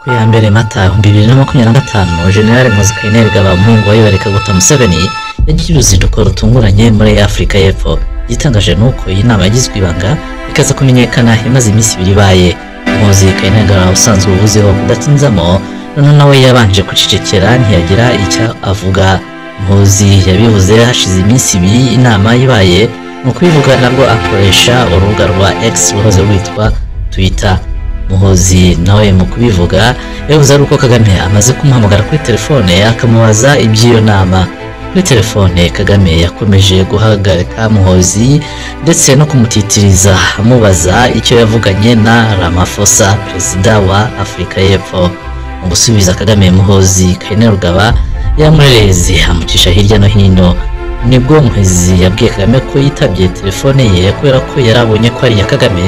Ku ya mbere Mata 2025, General Muhoozi Kainerugaba, umuhungu wa Yoweri Kaguta Museveni, yagiye uruzinduko rutunguranye muri Afurika y'Epfo. Igitangaje ni uko iyi nama yagizwe ibanga ikaza kumenyekana imaze iminsi 2 ibaye. Muhoozi Kainerugaba usanzwe uvuzeho kudatinzamo, none nawe yabanje gucecekera ntiyagira icyo avuga. Muhoozi yabivuze hashize iminsi 2 inama ibaye, mu kubivuga nabwo akoresha urubuga rwa X ruhoze rwitwa Twitter. Muhoozi nawe mu kubivuga yavuze ari uko Kagame amaze kumuhamagara kuri telefone akamubaza iby'iyo nama. Kuri telefone Kagame yakomeje guhagarika Muhoozi ndetse no kumutitiriza amubaza icyo yavuganye na Ramaphosa, perezida wa Afurika y'Epfo. Mu gusubiza Kagame, Muhoozi Kainerugaba yamurereze amucisha hirya no hino. Nibwo Muhoozi yabwiye Kagame ko yitabye telefone ye kubera ko yarabonye ko ari iya Kagame,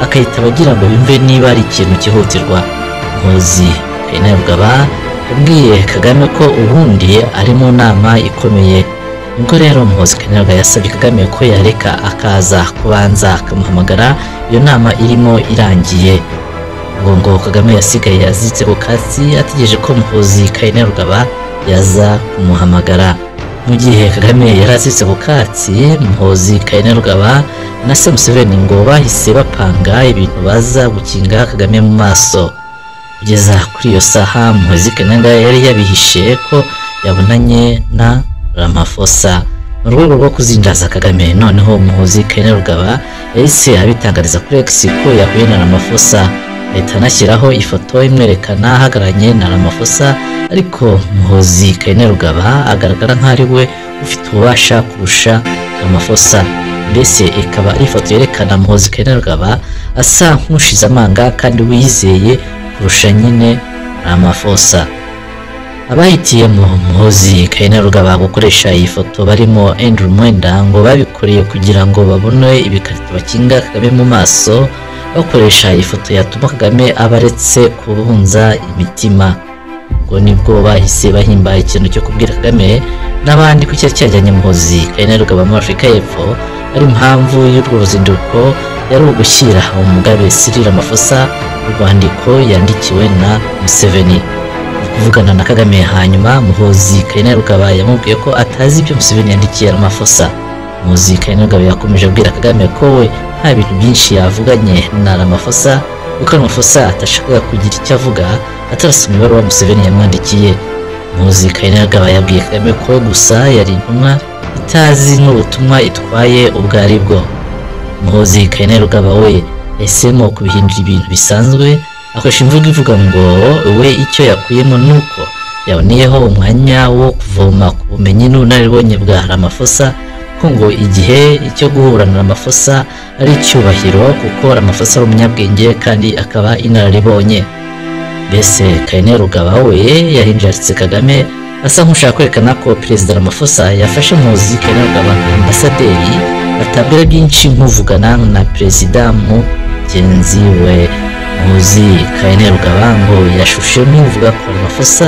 akayitaba agira ngo yumve niba ari ikintu cyihutirwa. Muhoozi Kainerugaba yabwiye Kagame ko ubundi ari mu nama ikomeye. Nibwo rero Muhoozi Kainerugaba yasabye Kagame ko yareka akaza kubanza akamuhamagara iyo nama irimo irangiye. Ngo Kagame yasigaye aziritse ku katsi ategereje ko Muhoozi Kainerugaba yaza kumuhamagara. Mu gihe Kagame yari aziritse ku katsi, Muhoozi Kainerugaba na se Museveni ngo bahise bapanga ibintu baza gukinga Kagame mu maso. Kugeza kuri iyo saha Muhoozi Kainerugaba yari yabihishe ko yabonanye na Ramaphosa. Mu rwego rwo kuzindaza Kagame, noneho Muhoozi Kainerugaba yahise abitangariza kuri X ko yahuye na Ramaphosa, ahita anashyiraho ifoto imwerekana ahagararanye na Ramaphosa. Ariko Muhoozi Kainerugaba agaragara nk'aho ari we ufite ububasha kurusha Ramaphosa. Mbese ikaba ari ifoto yerekana Muhoozi Kainerugaba asa nk'ushize amanga kandi wiyizeye kurusha nyine Ramaphosa. Abahitiyemo Muhoozi Kainerugaba gukoresha iyi foto barimo Andrew Mwenda ngo babikoreye kugira ngo babone ibikarito bakinga Kagame mu maso, bakoresha iyi foto yatuma Kagame abaretse kubunza imitima. Ngo nibwo bahise bahimba ikintu cyo kubwira Kagame n'abandi ko cyari cyajyanye Muhoozi Kainerugaba muri Afurika y'Epfo ari impamvu y'urwo ruzinduko yari ugushyira Umugabe Cyril Ramaphosa urwandiko yandikiwe na Museveni. Kuvugana na Kagame hanyuma Muhoozi Kainerugaba yamubwiye ko atazi ibyo Museveni yandikiye Ramaphosa. Muhoozi Kainerugaba yakomeje abwira Kagame ko we nta bintu byinshi yavuganye na Ramaphosa, kuko Ramaphosa atashakaga kugira icyo avuga atarasoma ibaruwa Museveni yamwandikiye. Muhoozi Kainerugaba yabwiye Kagame ko gusa yari intumwa itazi n'ubutumwa itwaye ubwo ari bwo. Muhoozi Kainerugaba we yahisemo kubihindura ibintu bisanzwe, akoresha imvugo ivuga ngo we icyo yakuyemo nuko yaboneyeho umwanya wo kuvoma ku bumenyi n'ubunararibonye bwa Ramaphosa, ko ngo igihe cyo guhura na Ramaphosa ari icyubahiro kuko Ramaphosa ari umunyabwenge kandi akaba inararibonye. Mbese Kainerugaba we yahinjaritse Kagame asa nk'ushaka kwerekana ko Perezida Ramaphosa yafashe Muhoozi Kainerugaba nka ambasaderi atabwira byinshi nk'uvugana na Perezida mugenzi we. Muhoozi Kainerugaba ngo yashushe n'uvuga ko Ramaphosa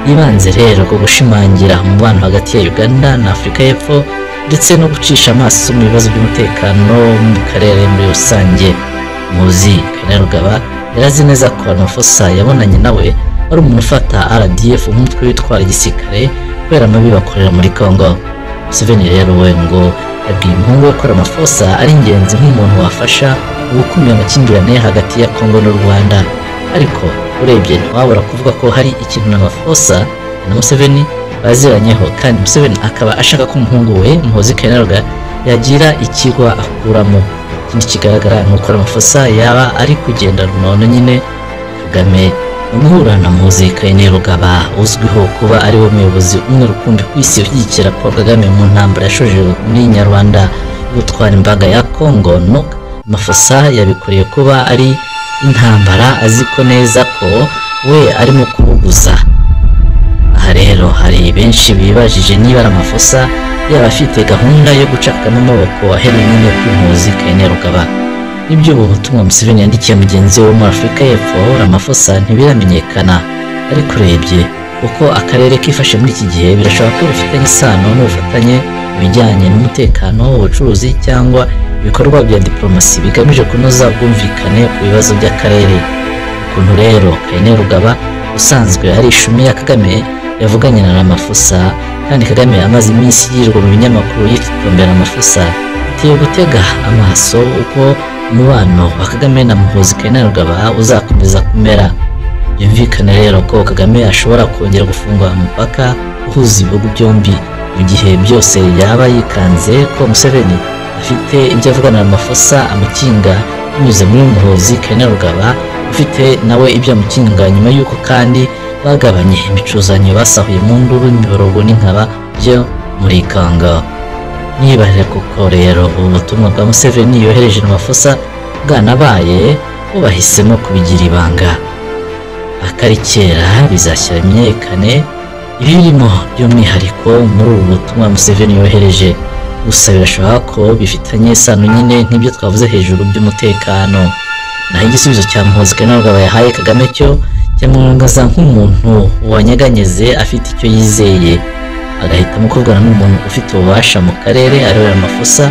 yibanze rero ku gushimangira umubano hagati ya Uganda na Afurika y'Epfo ndetse no gucisha amaso mu bibazo by'umutekano mu karere muri rusange. Muhoozi Kainerugaba yarazi neza ko Ramaphosa yabonanye nawe ari umuntu ufata RDF umutwe witwara igisirikare kubera amabi bakorera muri Congo. Museveni rero we ngo yabwiye umuhungu we ko Ramaphosa ari ingenzi nk'umuntu wafasha gukumira amakimbirane hagati ya Congo n'u Rwanda. Ariko urebye ntiwabura kuvuga ko hari ikintu Ramaphosa na Museveni baziranyeho, kandi Museveni akaba ashaka ko umuhungu we Muhoozi Kainerugaba yagira ikigwa akuramo. Ikindi kigaragara ni uko Ramaphosa yaba ari kugenda runono nyine Kagame. Umuhura na Muhoozi Kainerugaba uzwiho kuba ari we muyobozi umwe rukumbi ku isi ushyigikira Paul Kagame mu ntambara yashoje muri Nyarwanda gutwara imbaga ya Congo, no Ramaphosa yabikoreye kuba ari intambara azi ko neza ko we arimo kubuguza. Aha rero hari benshi bibajije niba Ramaphosa yaba afite gahunda yo guca Kagame amaboko ahereye nyine kuri Muhoozi Kainerugaba. Nibyo ubu butumwa Museveni yandikiye mugenzi we wo muri Afurika y'Epfo Ramaphosa ntibiramenyekana, ariko urebye uko akarere kifashe muri iki gihe birashoboka ko bifitanye isano n'ubufatanye mu bijyanye n'umutekano, ubucuruzi cyangwa ibikorwa bya diplomasi bigamije kunoza ubwumvikane ku bibazo by'akarere. Ukuntu rero Kainerugaba usanzwe ari ishumi ya Kagame yavuganye na Ramaphosa, kandi Kagame amaze iminsi yirirwa mu binyamakuru yitotombera Ramaphosa, biteye gutega amaso uko umubano wa Kagame na Muhoozi Kainerugaba uzakomeza kumera. Byumvikane rero ko Kagame ashobora kongera gufunga umupaka uhuza ibihugu byombi mu gihe byose yaba yikanze ko Museveni afite ibyo avugana na Ramaphosa amukinga binyuze muri Muhoozi Kainerugaba ufite nawe ibyo amukinga, nyuma y'uko kandi bagabanye imicuzanyo basahuye mu nduru imiborogo n'inkaba byo muri Congo. Niba koko rero ubu butumwa bwa Museveni yohereje Ramaphosa bwanabaye, bo bahisemo kubigira ibanga. Akari kera bizashyira bimenyekane ibirimo by'umwihariko muri ubu butumwa Museveni yohereje. Gusa birashoboka ko bifitanye isano nyine nk'ibyo twavuze hejuru by'umutekano. Naho igisubizo cya Muhoozi Kainerugaba yahaye Kagame cyo cyamwungaza nk'umuntu wanyeganyeze afite icyo yizeye, agahitamo kuvugana n'umuntu ufite ububasha mu karere ariwe Ramaphosa,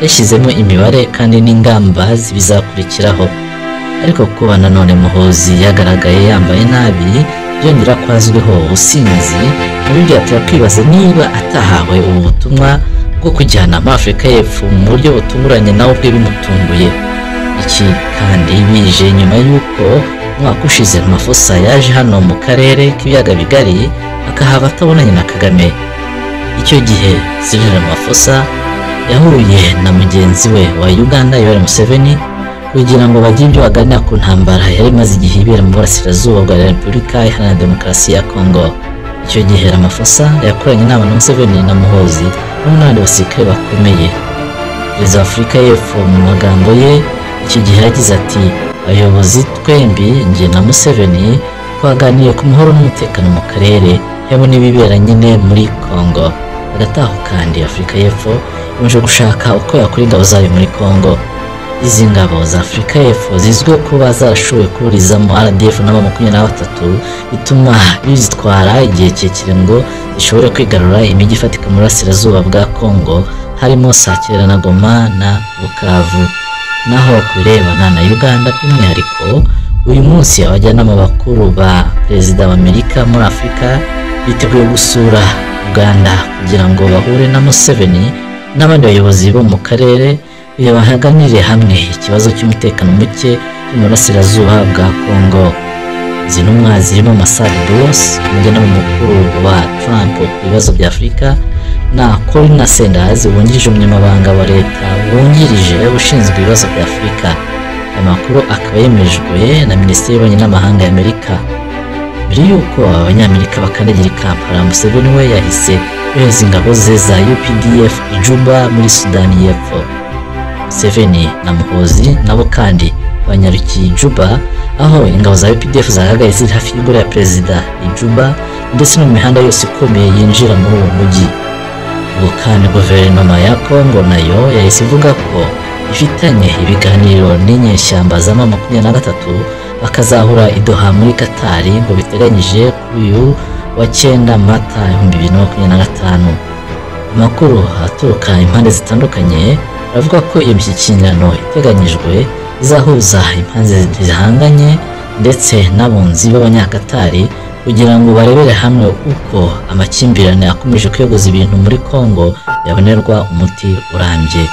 yashyizemo imibare kandi n'ingamba zibizakurikiraho. Ariko kuba nanone Muhoozi yagaragaye yambaye nabi byongera ko azwiho ubusinzi, nabyo byatera kwibaza niba atahawe ubu butumwa bwo kujyana muri Afurika y'Epfo mu buryo butunguranye nawe ubwe bimutunguye. Iki kandi bije nyuma y'uko umwaka ushize Ramaphosa yaje hano mu karere k'ibiyaga bigari akahava atabonanye na Kagame. Icyo gihe Cyril Ramaphosa yahuye na mugenzi we wa Uganda Yoweri Museveni kugira ngo bagire ibyo baganira ku ntambara yari imaze igihe ibera mu burasirazuba bwa Repubulika Iharanira Demokarasi ya Congo. Icyo gihe Ramaphosa yakoranye inama na Museveni na Muhoozi n'abandi basirikare bakomeye. Perezida wa Afurika y'Epfo mu magambo ye icyo gihe yagize ati: "Abayobozi twembi njye na Museveni twaganiriye ku mahoro n'umutekano mu karere harimo n'ibibera nyine muri Congo." Hagati aho kandi Afurika y'Epfo ikomeje gushaka uko yakura ingabo zayo muri Congo. Izi ngabo za Afurika y'Epfo zizwiho kuba zarashoboye kuburizamo RDF n'aba 23, bituma bizitwara igihe kirekire ngo zishobore kwigarura imijyi ifatika mu burasirazuba bwa Congo harimo Sakira na Goma na Bukavu. Naho ku birebana na Uganda by'umwihariko, uyu munsi abajyanama bakuru ba Perezida wa Amerika muri Afurika biteguye gusura Uganda kugira ngo bahure na Museveni n'abandi bayobozi bo mu karere bahaganire hamwe ikibazo cy'umutekano muke mu burasirazuba bwa Congo. Izi ntumwa zirimo Massad Boulos, umujyanama mukuru wa Trump ku bibazo bya Afurika, na Colina Sanders wungirije umunyamabanga wa leta wungirije ushinzwe ibibazo bya Afurika. Aya makuru akaba yemejwe na Minisiteri y'Ububanyi n'Amahanga ya Amerika. Mbere y'uko Abanyamerika bakandagira i Kampala, Museveni we yahise yohereza ingabo ze za UPDF i Juba muri Sudani y'Epfo. Museveni na Muhoozi nabo kandi banyarukiye i Juba, aho ingabo za UPDF zagaragaye ziri hafi y'ingoro ya perezida i Juba ndetse no mu mihanda yose ikomeye yinjira muri uwo mujyi. Ubwo kandi guverinoma ya Congo nayo yahise ivuga ko ifitanye ibiganiro n'inyeshyamba za M23 bakazahura i Doha muri Qatar ngo biteganyije kuri uyu wa 9 Mata 2025. Amakuru aturuka impande zitandukanye avuga ko iyo mishyikirano iteganyijwe izahuza impande zihanganye ndetse n'abunzi b'abanyakatari kugira ngo barebere hamwe uko amakimbirane akomeje kwiyogoza ibintu muri Congo yabonerwa umuti urambye.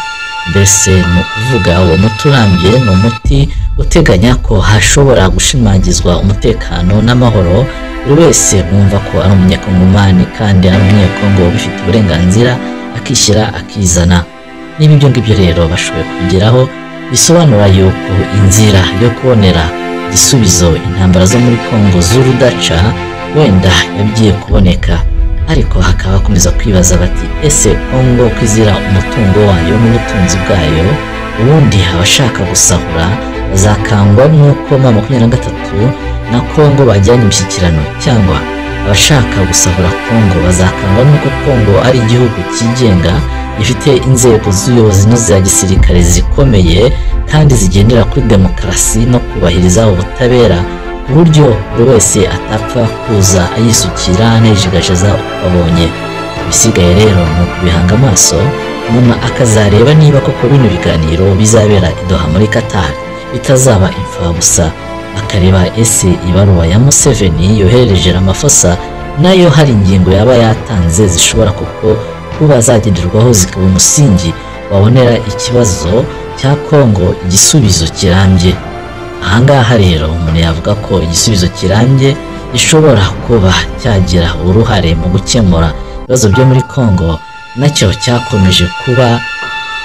Mbese ni ukuvuga uwo muti urambye ni umuti uteganya ko hashobora gushimangizwa umutekano n'amahoro, buri wese wumva ko ari umunyakongomani kandi ari umunyekongo ubifite uburenganzira akishyira akizana. Niba ibyo ngibyo rero bashoboye kubigeraho, bisobanura yuko inzira yo kubonera igisubizo intambara zo muri Congo z'urudaca wenda yagiye kuboneka. Ariko hakaba bakomeza kwibaza bati: ese Congo kwizira umutungo wayo n'ubutunzi bwayo, ubundi abashaka gusahura bazakangwa n'uko M23 na Congo bajyanye imishyikirano, cyangwa abashaka gusahura Congo bazakangwa n'uko Congo ari igihugu cyigenga gifite inzego z'ubuyobozi n'iza gisirikare zikomeye kandi zigendera kuri demokarasi no kubahiriza ubutabera, ku buryo buri wese atapfa kuza ayisukira anayijigajiza uko abonye. Ibisigaye rero ni ukubihanga amaso, umuntu akazareba niba koko bino biganiro bizabera i Doha muri Qatar bitazaba imfabusa. bakareba ese ibaruwa ya Museveni yoherereje Ramaphosa nayo hari ingingo yaba yatanze zishobora kuko kuba zagenderwaho zikaba umusingi wabonera ikibazo cya Kongo igisubizo kirambye. Ahangaha rero umuntu yavuga ko igisubizo kirambye gishobora kuba cyagira uruhare mu gukemura ibibazo byo muri Kongo nacyo cyakomeje kuba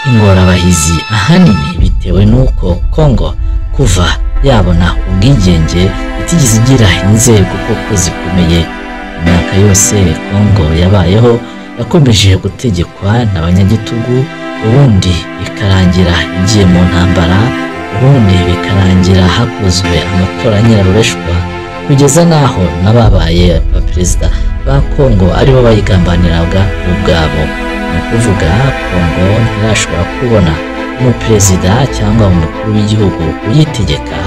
ingorabahizi, ahanini bitewe n'uko Kongo kuva yabona ubwigenge itigeze igira inzego koko zikomeye. Imyaka yose Kongo yabayeho yakomeje gutegekwa n'abanyagitugu, ubundi ikarangira igiye mu ntambara, ubundi bikarangira hakozwe amatora nyirarureshwa, kugeza n'aho n'ababaye abaperezida ba Kongo aribo bayigambaniraga ubwabo. Ni ukuvuga Kongo ntirashobora kubona umuperezida cyangwa umukuru w'igihugu uyitegeka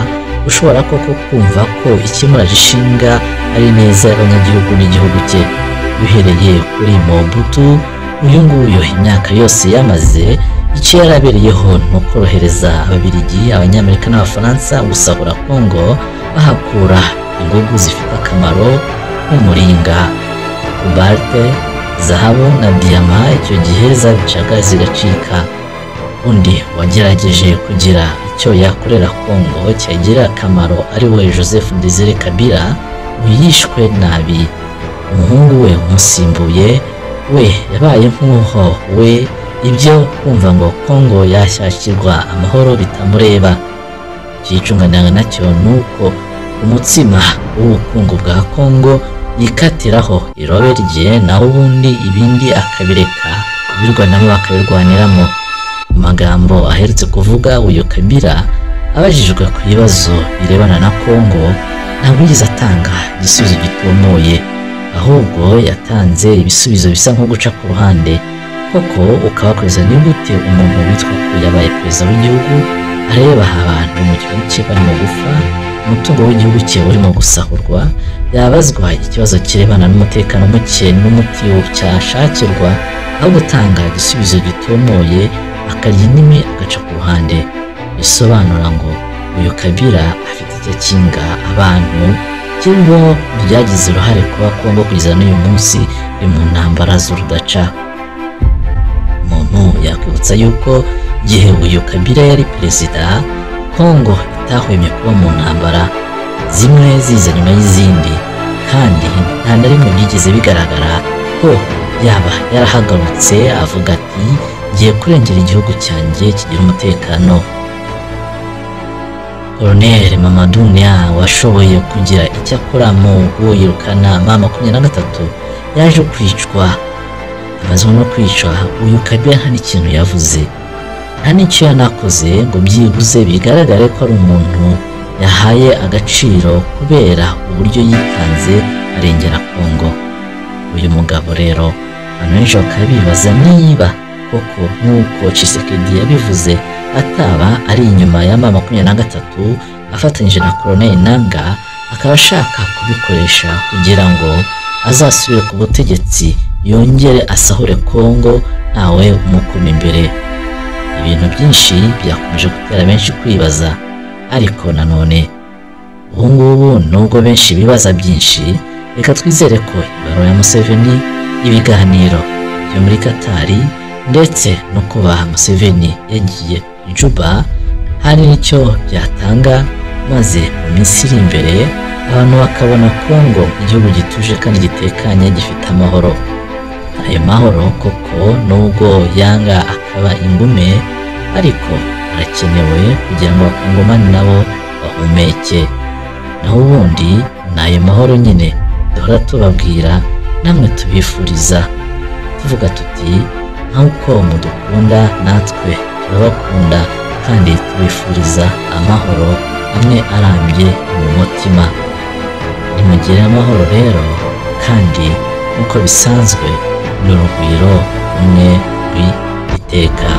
ushobora koko kumva ko ikimuraje ishinga ari neza y'abanyagihugu n'igihugu cye. Uhereye kuri Mobutu, uyu nguyu imyaka yose yamaze icyo yarabereyeho ni ukorohereza Ababiligi, Abanyamerika n'Abafaransa gusahura Kongo bahakura ingugu zifite akamaro nk'umuringa, kobalte, zahabu na diyama. Icyo gihe zabicaga zigacika. Undi wagerageje kugira icyo yakorera Kongo cyagira akamaro ari we Joseph Desire Kabila, yishwe nabi. Umuhungu we umusimbuye we yabaye nk'uho we ibyo kumva ngo Kongo yashyashyirwa amahoro bitamureba. Ikicungananga nacyo nuko umutsima w'ubukungu bwa Kongo yikatiraho irobe rye, naho ubundi ibindi akabireka abirwanamo bakabirwaniramo. Mu magambo aherutse kuvuga uyu Kabila abajijwe ku bibazo birebana na Kongo, ntabwo yigeze atanga igisubizo gitomoye, ahubwo yatanze ibisubizo bisa nko guca ku ruhande. Koko ukabakoza ni gute umuntu witwa ko yabaye perezida w'igihugu areba abantu mu gihugu cye barimo gupfa, umutungo w'igihugu cye urimo gusahurwa, yabazwa ikibazo kirebana n'umutekano muke n'umuti cyashakirwa, aho gutanga igisubizo gitomoye akarya indimi agaca ku ruhande. Bisobanura ngo uyu Kabila afite icyo akinga abantu kimwe byagize uruhare kuba Kongo kugeza n'uyu munsi iri mu ntambara z'urudaca. Umuntu yakwibutsa yuko igihe uyu Kabila yari perezida, Kongo itahwemye kuba mu ntambara zimwe ziza nyuma y'izindi, kandi nta na rimwe byigeze bigaragara ko yaba yarahagarutse avuga ati ngiye kurengera igihugu cyanjye kigira umutekano. Colonel Mamadou Nia washoboye kugira icyo akora mu guhirukana M23 yaje kwicwa. Amazwe no kwicwa, uyu Kabila nta n'ikintu yavuze, nta n'icyo yanakoze ngo byibuze bigaragare ko ari umuntu yahaye agaciro kubera uburyo yitanze arengera Kongo. Uyu mugabo rero abantu benshi bakaba bibaza niba koko nk'uko Tshisekedi yabivuze ataba ari inyuma ya M23 afatanyije na Colonel Nanga, akaba ashaka kubikoresha kugira ngo azasubire ku butegetsi yongere asahure Kongo ntawe umukoma imbere. Ibintu byinshi byakomeje gutera benshi kwibaza, ariko nanone ubu ngubu nubwo benshi bibaza byinshi, reka twizere ko ibaruwa ya Museveni, ibiganiro byo muri Katari ndetse no kuba Museveni yagiye Juba hari icyo byatanga, maze mu minsi iri imbere abantu bakabona Kongo igihugu gituje kandi gitekanye gifite amahoro. Ayo mahoro koko nubwo yanga akaba ingume, ariko arakenewe kugira ngo abakongomani nabo bahumeke. Naho ubundi ni ayo mahoro nyine duhora tubabwira namwe tubifuriza, tuvuga tuti nk'uko mudukunda natwe turabakunda kandi tubifuriza amahoro amwe arambye mu mutima. Nimugire amahoro rero, kandi nk'uko bisanzwe ni urugwiro rumwe rw'iteka.